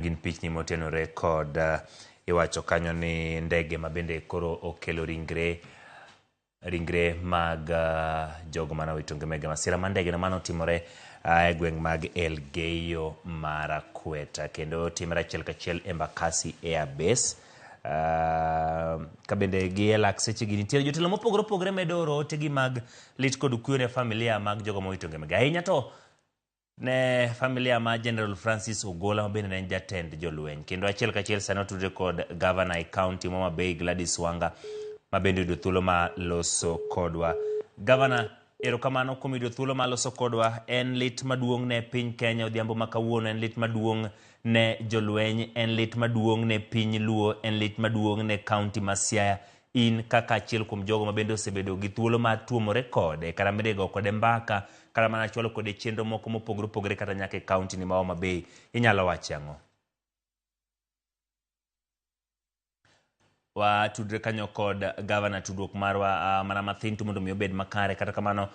Gin pichni motenore kod iwacho kanyo ni ndege ma bende koro okelo ringre ringre mag jogo mane owito ngimagi e masira mar ndege no mane otimore e gweng' mag Elgeyo Marakwet kendo timore achiel kachiel Embakasi Air Base. Ka bende gi e lak sechegi nitiere jotelo mopogore opogore medo oro otegi mag lit kod kuyo ne familia mag jogo mowito ngimagi. Ahinya to ne familia ma General Francis Ogola ma bende ne en jatend jolweny. Kendo achiel kachiel sani otudre kod gavana e kaunti ma Homa Bay Gladys Wanga ma bende oyudo thuolo ma loso kodwa. Gavana, erokamano kuom yudo thuolo ma loso kodwa. En lit maduong' ne piny Kenya odhiambo ma kawuono, en lit maduong' ne jolweny, en lit maduong' ne piny Luo, en lit maduong' ne kaunti ma Siaya. In kaka achiel kuom jogo ma bende osebedo gi thuolo mar tuomore kode kata bende go kode mbaka kata mana chwalo kode chenro moko mopogore opogore kata nyaka e kaunti ni ma Homa Bay, inyalo wacho ang'o? Watudre kanyo kod gavana tudruok marwa mana mathin tu mondo mi obed makare. Kata kamano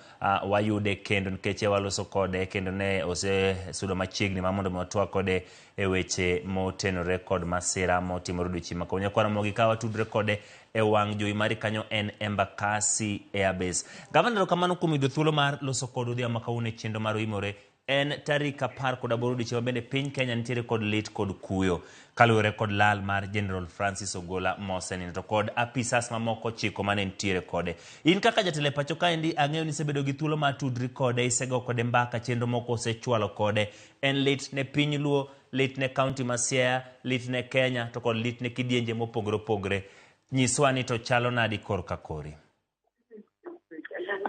wayude kendo nikech waloso kode kendo ne osesudo machiegni ma mondo mi watwak kode e weche motenore kod masira motimore odiochieng' ma kawuono. Nyakwar Ramogi ka watudre kode e wang' jowi mari kanyo en Embakasi Airbase. Gavana, erokamano kuom yudo thuolo mar loso kod odhiambo ma kawuono e chenro mar Oimore. En tarik 18 odiochieng' ma bende piny Kenya nitiere kod lit kod kuyo kaluwore kod lal mar General Francis Ogola mosenindo to kod apisas mamoko 9 mane nitiere kode. In kaka jatelo e pacho kaendi ang'eyo ni isebedo gi thuolo mar tudri kode, isego kode mbaka, chenro moko osechwalo kode. En lit ne piny Luo, lit ne kaunti ma Siaya, lit ne Kenya to kod lit ne kidienje mopogore opogore. Nyiswa ni to chalo nadi korka kori?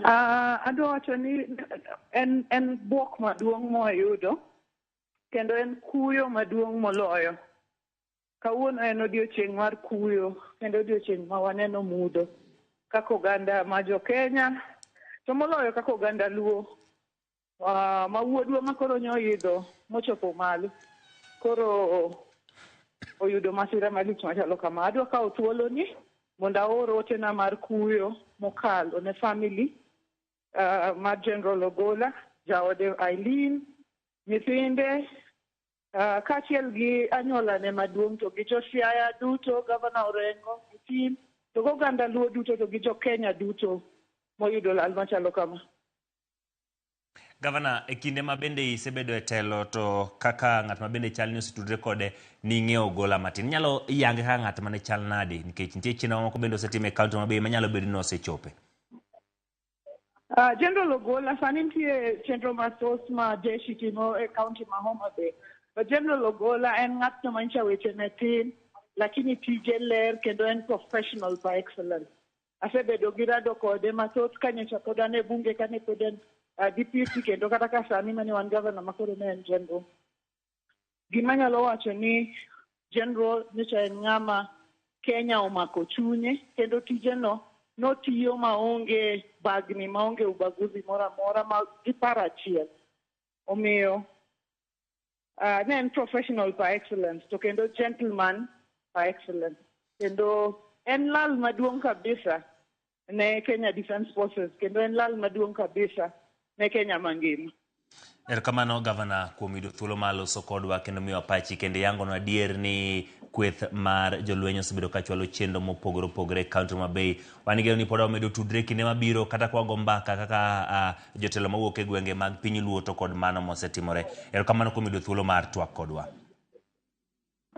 Adwa wacho ni en bwok maduong' mwayudo kendo en kuyo maduong' moloyo. Kawuono en odiochieng' mar kuyo kendo odiochieng' ma waneno mudho kaka oganda ma jo Kenya to moloyo kaka oganda Luo ma wuodwa ma koro nyoidho mochopo malo koro oyudo masira malich machalo kama. Adwa kawo thuoloni mondo aor otena mar kuyo mokalo ne family mar General Ogola, jaode Eileen, nyithinde kaachiel gi anyuolane maduong' to gi jo Siaya duto, Gavana Orengo gi team, to gi oganda Luo duto to gi jo Kenya duto moyudo lal machalo kama. Gavana, e kinde ma bende isebedo e telo to kaka ng'at ma bende chal ni osetudre kode ning'eyo Ogola matin. Inyalo yange kaka ng'at mane chal nadi nikech nitie chenro moko bende osetim e kaunti ma Bay manyalo bedo ni osechope. General Ogola sani nitie chenro mathoth ma jeshi timo e kaunti ma Homa Bay. But General Ogola en ng'atno manyicha weche ne tin lakini tije ler kendo en professional par excellence. Asebedo gi rado kode mathoth ka nyocha pod an e bunge kane pod en deputy kendo kata ka sani mane wan governor ma koro ne en general. Gima anyalo wacho ni general nyocha en ng'ama Kenya omako chunye kendo tijeno notiyo maonge bagni maonge ubaguzi moro amora ma gi paro achiel. Omiyo ne en professional par excellence to kendo gentleman par excellence. Kendo en lal maduong' kabisa ne Kenya Defence Forces kendo en lal maduong' kabisa ne Kenya mangima. Erokamano gavana kuom yudo thuolo mar loso kodwa kendo miyowa pachi kendo yangonwa adier ni kweth mar jolweny osebedo ka chwalo chenro mopogore opogore e kaunti ma Bay. Wan gi geno ni pod wamedo tudre kinde mabiro kata kwago mbaka kaka jotelo mawuok e gwenge mag piny Luo to kod mano mosetimore. Erokamano kuom yudo thuolo mar twak kodwa.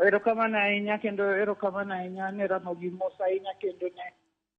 Erokamano ahinya kendo erokamano ahinya ne Ramogi mos ahinya kendo ne